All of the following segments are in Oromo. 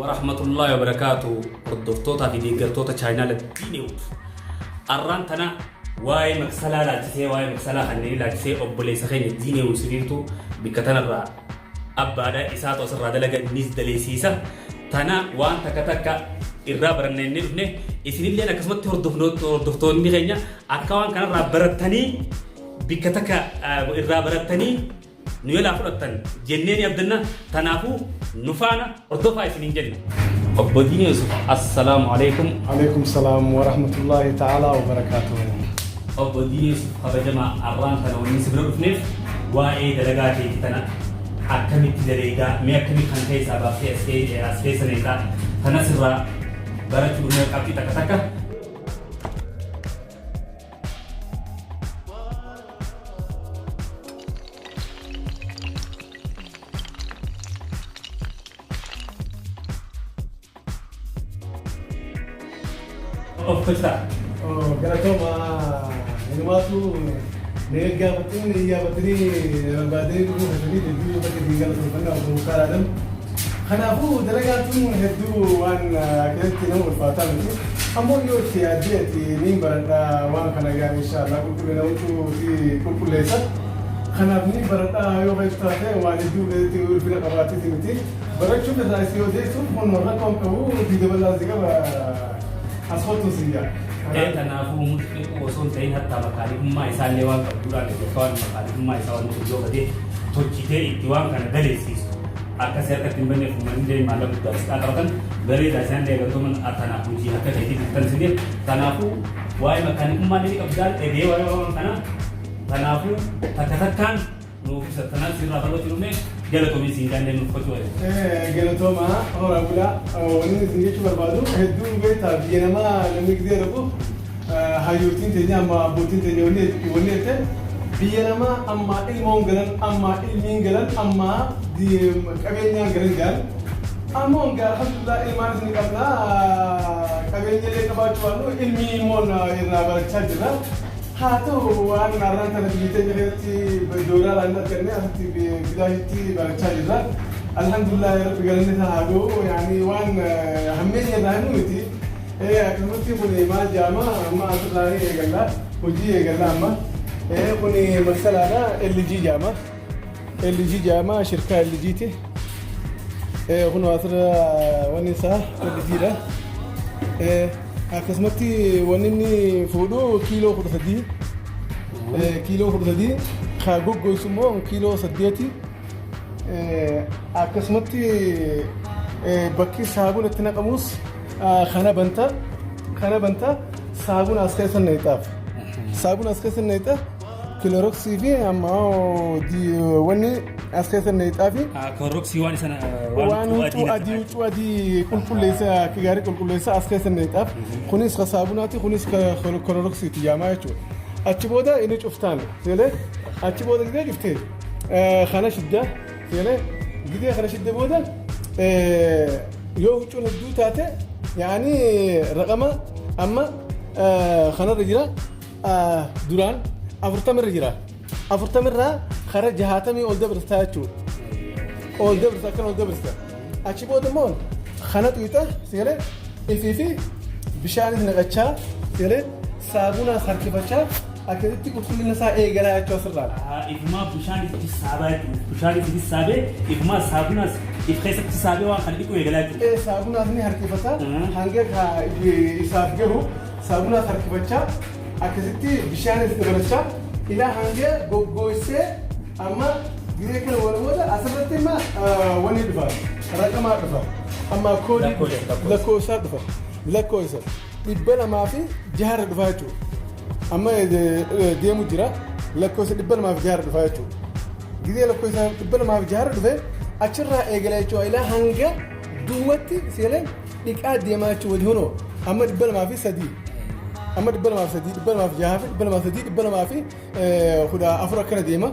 Warahmatullahi wabarakaatu hordoftootaa fi deeggartoota chaayinaala Diineewud. Arraan tana waa'ee maksalaa laalchisee waa'ee maksalaa kanneen laalchisee obboleessa keenya Diineewud sifiiftu bikka tanarraa abbaadha isaatu asirraa dalaga innis daleessiisa. Tana waan takka takka irraa baranna inni dhufne isinilleen akkasumatti hordoftoonni keenya akka waan kanarraa barattanii bikka takka irraa barattanii nu jalaa fudhattan jennee ni abdanna. Tanaafuu nu faana hordofaa isiniin jenna. Obbo Diinii Yusuf, assalaamu alaikum. Alaikum salaam wa rahmatullahi ta'ala wa barakaatuhu. Obbo Diinii Yusuf kabajamaa arraan tana wanni si bira dhufneef waa'ee dalagaa keetii tana akkamitti daleeydaa mee akkamii kan keessaa baaftee as keessa neeytaa tana sirraa barachuu dhufnee qabxii takka takka. Of tolchaa. Galatooma inumaatu na gaafatanii na gaafatanii barbaadanii dhufuu keessanii hedduu bakka isin galatoomfannaa obbo Muktaar Adam. Kanaafuu dalagaan tun hedduu waan akkasitti nama ulfaataa miti. Ammoo yoo itti yaaddee ati niin baradha waan kana gaa inshaallah qulqullina huccuu fi qulqulleessa. Kanaaf niin baradha yoo keessa taate waan hedduu keessatti ulfina qabaatiti miti. Barachuuf irraa isin yoo deessuuf kun rakkoon qabu diida bal'aa si qaba as kottu si jaa. Ee kanaafuu murtii osoo hin ta'in hattaa makaanikummaa isaallee waan qabduudhaan bakka waan makaanikummaa isaa waan yoo badee tolchitee itti waan kana daleessiisu akka si harkatti hin banneef uummanni illee maallaqa guddaa si qabatan bareedaa isaan illee galtooman tanaaf hojii harka keetii bittan si jedhe kanaafuu waa'ee makaanikummaa illee ni qabdaan dhagee waa'ee waan kana kanaafuu takka takkaan nuuf ibsa tanaaf sirraa barbaachuu dhufne galatoomii siin jaallee nuuf gochuu wayya. Galatooma horaa bulaa wanni isin jechuu barbaadu hedduu beektaa biyya namaa namni gizee dhaqu hayyootiin teenya amma abbootiin teenya wanni jette biyya namaa amma ilmoon galan amma ilmiin galan amma qabeenyaan galan jedhan ammoo nga alhamdulillah ilmaan isin qabna qabeenya illee qabaachuu baannu ilmii immoo irraa barachaa jirra. Haa ta'u waan har'aan tana biyya teenya keessatti doolaaraan hin arganne asitti bilaashitti barachaa jirra. Alhamdulillah rabbi galanni isaa haa ga'u yaani waan hammeenya irraa himu miti. Akkasumatti kun maal jedhama amma asirraa ni eegalla hojii eegalla amma. Kun maksalaadha LG jedhama. LG jedhama shirkaa LG ti. Kun asirra wanni isaa LG dha. Akkasumatti wanni inni fuudhu kiiloo 13. Kiiloo 13 ka goggoysu immoo kiiloo 8. Akkasumatti bakki saabuna itti naqamus kana banta kana banta saabuna as keessa naqxaaf. Saabuna as keessa naqxa kiloroksii fi amma wanni as keessa naqxaafi. Kiloroksii waan isa waan huccuu adii huccuu adii qulqulleessa akka gaarii qulqulleessa as keessa naqxaaf. Kunis ka saabunaati kunis ka kiloroksiiti jaamaa jechuudha. Achi booda inni cuftaan seelee achi booda gidee cuftee kana shidda seelee gidee kana shidda booda yoo huccuun hedduu taate yaani raqama amma kanarra jira duraan 40 irra jira 40 irraa kara 60 ol dabarsaa jechuudha ol dabarsa akkana ol dabarsa achi booda immoo kana xuyxa seelee ifii fi bishaanis naqachaa seelee saabunaas harkifachaa akkasitti qulqullina isaa eegalaa jechuu asirraa. Ifumaa bishaan itti saabaa jechuudha. Bishaan itti saabee ifumaa saabunaas if keessatti saabee waan kana dhiquu eegalaa jechuudha. Saabunaas ni harkifata hanga isaaf gahu saabunaas harkifachaa akkasitti bishaanis dabalachaa ilaa hanga goggooysee amma gizee kana wal booda asirratti imma wanni dhufa raqamaa dhufa amma koodii dhufa lakkoofsaa dhufa lakkoofsa 206 dhufa jechuudha. Amma deemu jira lakkoofsa 206 dhufa jechuudha. Gizee lakkoofsa 206 dhufe achirraa eegala jechuudha ilaa hanga duwwatti seenee dhiqaa deemaa jechuudha wali hunoo amma 203 amma 203 206 fi 203 214 akkana deema.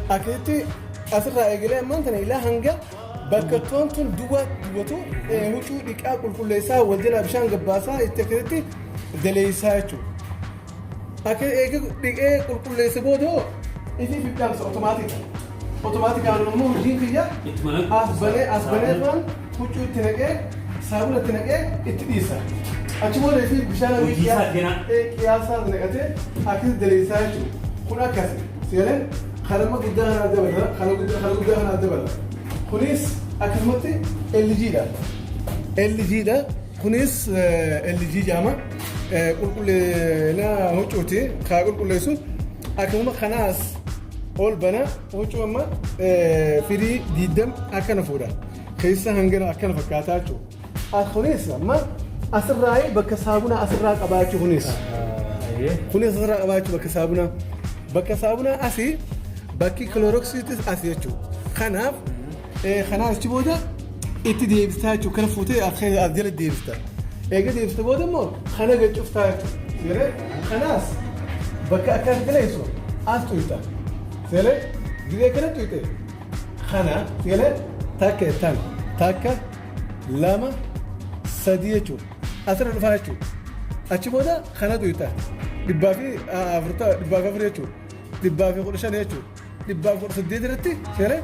Akkasitti asirraa eegalee ammaan tana ilaa hanga bakka toon tun duwwaa duwwatu huccuu dhiqaa qulqulleessaa wal jalaa bishaan gabbaasaa itti akkasitti daleessaa jechuudha. Akka eega dhiqee qulqulleesse booda ifii fidhaamsa otomaatika. Otomaatikaan immoo hojiin kiyya as banee as banee turan. Huccuu itti naqee, saabuna itti naqee itti dhiisa. Achi booda fi bishaan Hojii isaa kenna. Qiyaasaa naqatee akkasi daleessaa jechuudha. Kun akkasi. Seelee kanama guddaa kanaa dabala, kana guddaa kana guddaa kanaa dabala. Kunis akkasumatti LG dha. LG dha. Kunis LG jedhama. Qulqullina huccuuti kaa qulqulleessu. Akkasuma kanaas ol bana, huccuu amma firii 20 akkana fuudha. Keessa hangana akkana fakkaataa jechuudha. Kunis amma asirraa bakka saabunaa asirraa qabaa jechuudha kunis. Kunis asirraa qabaa jechuudha bakka saabunaa. Bakka saabunaa asii, bakki Cloroxiitis asii jechuudha. Kanaaf kanaaf achi booda itti deebistaa jechuudha. Kana fuutee as jala deebista. Eega deebiste booda immoo kana gad cuftaa jechuudha. Seeree kanaas bakka akkas daleessu as tuyta. Seeree gizee kana tuyte kana seeree takka jettaan, takka, lama, sadii jechuudha. Asirra dhufaa jechuudha. Achi booda kana tuyta. 140, 104 jechuudha. 115 jechuudha. 118 irratti seeree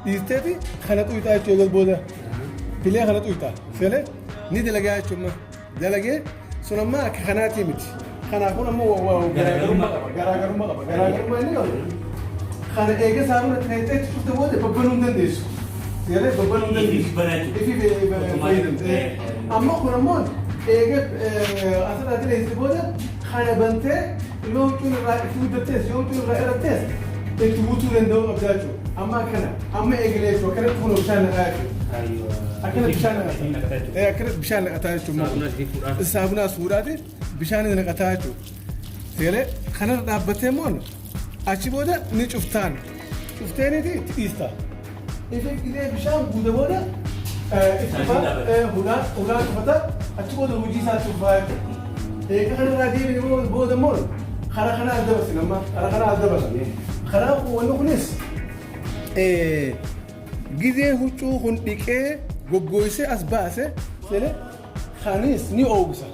dhiisteeti kana tuytaa jechuudha booda. Filee kana tuyta. Seeree ni dalagaa jechuudha. Dalagee sun amma akka kanaatii miti. Kanaafuu ammoo garaagarummaa qaba. Garaagarummaa qaba. Garaagarummaa inni qabu. Kana eega saamuna itti naqxee itti cufte booda babbanuu hin dandeessu. Seeree babbanuu hin dandeessu. Ifi banaa jechuudha. Ifi fayyadamte. Amma kun ammoo eega asirraa daleessite booda kana bantee yoo huccuun irraa itti guddattees, yoo huccuun irraa irrattees itti guutuu danda'uu qabda jechuudha. Amma akkana amma eegalee jechuudha. Akkanatti kun bishaan naqaa jechuudha. Akkana bishaan naqata. Akkana bishaan naqataa jechuudha. Saabunaas ni fuudhaa. Saabunaas fuudhaati bishaan naqataa jechuudha. Seeree kanarra dhaabbattee immoo achi booda ni cuftaan. Cufteeniiti itti dhiista. Ifi gisee bishaan guute booda itti cufa, hulaa hulaa cufata, achi booda hojii isaa cufaa jechuudha. Eega kanarraa deebine booda immoo karaa kana as dabarsin, amma karaa kana as dabarsan. Karaa wanni kunis gizee huccuu kun dhiqee goggoysee as baase, seeree kanis ni oowwisa.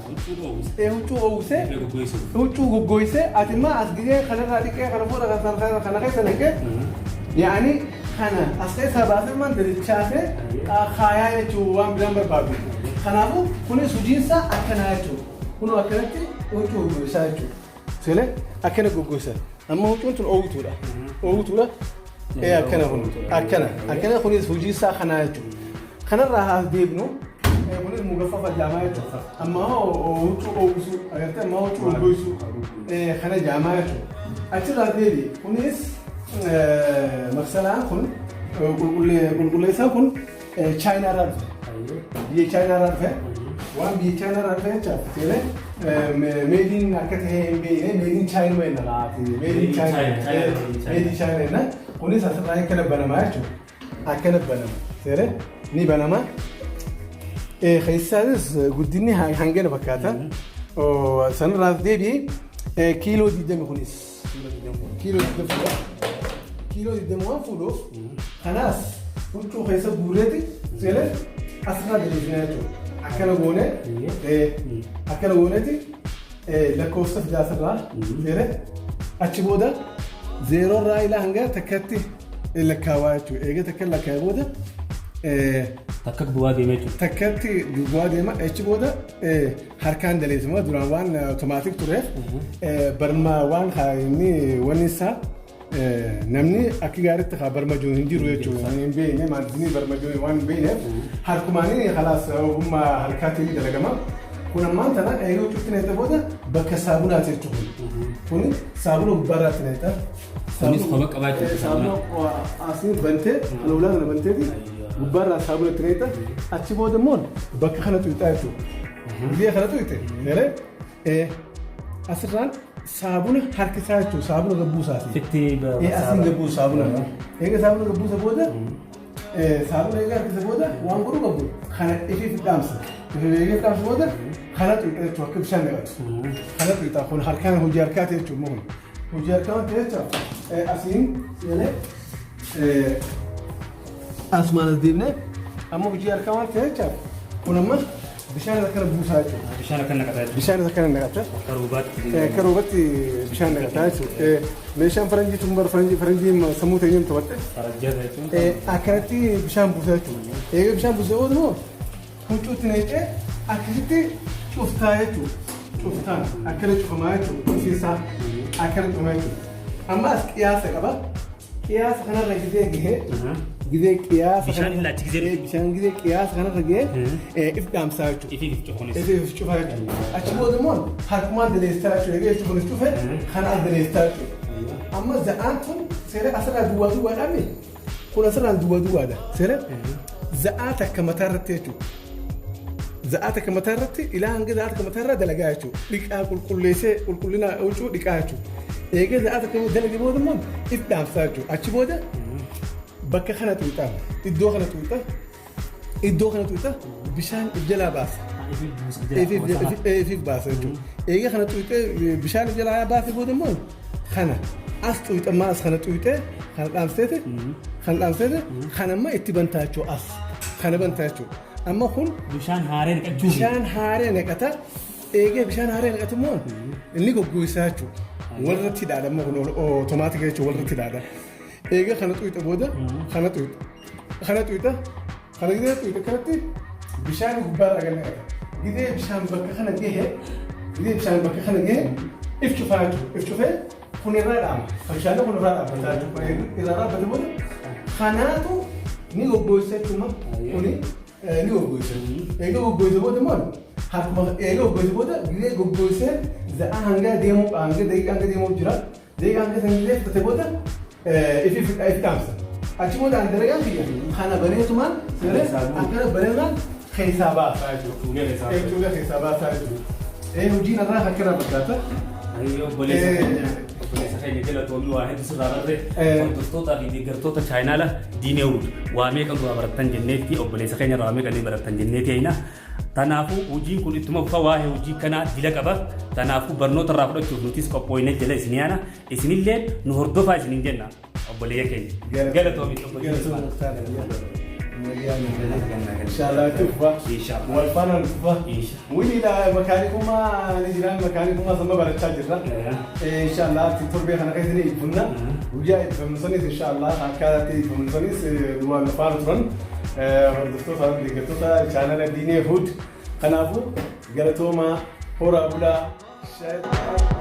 Huccuu dhoowwisa. Huccuu oowwisee Goggoysuu. Huccuu goggoysee ati immoo as gizee kanarraa dhiqee kana fuudha kana keessa naqee, yaani kana as keessaa baasee man dalichaasee kaayaa jechuun waan biraan barbaadu. Kanaafuu kunis hojiinsaa akkanaa jechuudha. Kunoo akkanatti huccuu goggoysaa jechuudha. Seelee akkana goggoysa. Amma huccuun tun oowwituudha. Oowwituudha. Akkana kun akkana akkana kunis hojiinsaa kanaa jechuudha. Kanarraa haa deebinu. Kunis mugaffafa jaamaa jechuudha. Amma huccuu oowwisuu agartee, amma huccuu goggoysuu kana jaamaa jechuudha. Achirraa deebi, kunis maksalaan kun qulqulleessaan kun Chaayinaarraa dhufe. Biyya Chaayinaarraa dhufe. Waan biyya Chaayinaarraa dhufe jecha seeree made in akka ta'e hin beekne, made in Chaayinaa jenna laati. Made in Chaayinaa. Made in Chaayinaa jenna. Kunis asirraa akkana banamaa jechuudha. Akkana banama. Seeree ni banama. Keessaanis guddinni hangana fakkaata. Sanarraa deebi'ee kiiloo 20 kunis. Kiiloo 20 fuudha. Kiiloo 20 waan fuudhuuf kanaas huccuu keessa guureeti seeree asirraa daleessinaa jechuudha. Akkana goone, akkana gooneeti lakkoofsa fidaa asirraa seeree achi booda zeeroorraa ilaa hanga takkatti lakkaawaa jechuudha. Eega takka lakkaa'ee booda Takka duwwaa deemee jechuudha. Takkatti duwwaa deema, achi booda harkaan daleessima. Duraan waan automatic tureef barma waan inni wanni isaa namni akka gaariitti haa barmajuu hin jiru jechuudha. Hin beekne maantisni barmajuu waan hin beekneef harkumaanii khalaas ogummaa harkaatiin dalagama. Kun ammaan tana eeguu huccuutti naqxe booda bakka saabunaati jechuudha. Kun saabuna gubbaarraatti naqxa. Kunis kopha qabaa jechuudha. Saabuna asii bantee kana ulaa kana banteeti gubbaarraa saabuna itti naqxa. Achi booda immoo bakka kana tuqxaa jechuudha. Biyya kana tuqxe galee asirraan saabuna harkisaa jechuudha. Saabuna gabbuusaati. Sitti Asiin gabbuu saabuna. Eega saabuna gabbuusa booda, saabuna eega harkisa booda waan godhu qabu kana ifiif dhaamsa. Ifiif eega dhaamsa booda kana tuqxa jechuudha akka bishaan naqatu. Kana tuqxa, kun harkaan hojii harkaati jechuudha kun. Hojii harkaa waan ta'e jecha asiin seenee asumaan as deemnee amma hojii harkaa waan ta'e jecha kun amma Bishaan akkana buusaa jechuudha. Bishaan akkana naqataa jechuudha. Bishaan akkana naqata. Akka roobaatti. Akka roobatti bishaan naqataa jechuudha. Meeshaan faranjii tun bara faranjii sammuu teenyeen taphatte. Farajjata jechuun. Akkanatti bishaan buusaa jechuudha. Egaa bishaan buusee booda immoo huccuutti naqee akkasitti cuftaa jechuudha. Cuftaan akkana cufamaa jechuudha. Ofiisaa akkana cufamaa jechuudha. Amma as qiyaasa qaba. Qiyaasa kanarra gizee gahee gizee qiyaasa Bishaan hin laachi gizee bishaan gizee qiyaasa kanarra gahee if dhaamsaa jechuudha. Ifiif if cufunis. If cufaa jechuudha. Achi booda immoo harkumaan daleessaa jechuudha. Egaa jechuun kunis cufe kana as daleessaa jechuudha. Amma za'aan tun seera asirraa duwwaa duwwaadhaami. Kun asirraan duwwaa duwwaadha. Seera za'aa takka mataa irratti jechuudha. Za'aa takka mataa irratti ilaa hanga za'aa takka mataa irraa dalagaa jechuudha. Dhiqaa qulqulleessee qulqullina huccuu dhiqaa jechuudha. Eegee za'aa takka dalage booda immoo if dhaamsaa jechuudha. Achi booda bakka kana xuuxaa iddoo kana xuuxaa iddoo kana xuuxaa bishaan if jalaa baasa. Ifiif baasa jechuudha. Eegee kana xuuxee bishaan if jalaa baase booda immoo kana as xuuxammaa as kana xuuxee kana dhaamseete kana dhaamseete kana amma itti bantaa jechuudha as kana bantaa jechuudha. Amma kun Bishaan haaree naqachuu. Bishaan haaree naqata. Eegee bishaan haaree naqatu immoo inni goggoisaa jechuudha. Walirratti hidhaadha amma kun otomaatika jechuudha walirratti hidhaadha. Eegee kana xuuxa booda kana xuuxa. Kana xuuxa. Kana gizee xuuxa kanatti bishaan gubbaarraa gad naqata. Gizee bishaan bakka kana gahe gizee bishaan bakka kana gahe if cufaa jechuudha. If cufee kun irraa dhaama. Bishaan kun irraa dhaabbata jechuudha. Kun irraa dhaabbate booda kanaatu ni goggoisa jechuudha. Kuni ni goggoisa. Eega goggoise booda immoo harkuma eega goggoise booda gizee goggoisee za'a hanga deemuu hanga daqiiqaa hanga deemuu jira. Daqiiqaa hanga san gizee fudhate booda if dhaamsa. Achi booda an dalagaan kiyya kana bareetumaan seeree akkana bareedumaan keessaa baasaa jechuudha. Cuulee keessaa baasa. Cuulee keessaa baasaa jechuudha. Hojiin irraa akkana fakkaata. Obboleessa keenya obboleessa keenya galatoomii waa hedduu sirraa barre hordoftootaa fi deeggartoota chaayinaala Diineewud waa meeqa nurraa barattan jenneetti obboleessa keenya irraa waa meeqa ni barattan jenneeti hayna. Tanaafuu hojiin kun ittuma fufa waa'ee hojii kanaa dila qaba. Tanaafuu barnoota irraa fudhachuuf nutis qophooyne jala isin yaana. Isinillee nu hordofaa isiniin jenna obboleeyyan keenya. Galatoomii obboleessa. Inshallah itti fufa. Inshallah. Wal faana nu fufa. Inshallah. Wiliidha makaanikummaa ni jiraan makaanikummaa sama barachaa jirra. Inshallah itti torbee kana keessa ni eebbifna. Guyyaa eebbifamnu sanis inshallah akkaataatti eebbifamnu sanis waan faana turan. Hordoftoota fi deeggartoota chaanala Diinee Huud. Kanaafuu galatoomaa horaa bulaa. Shaayii.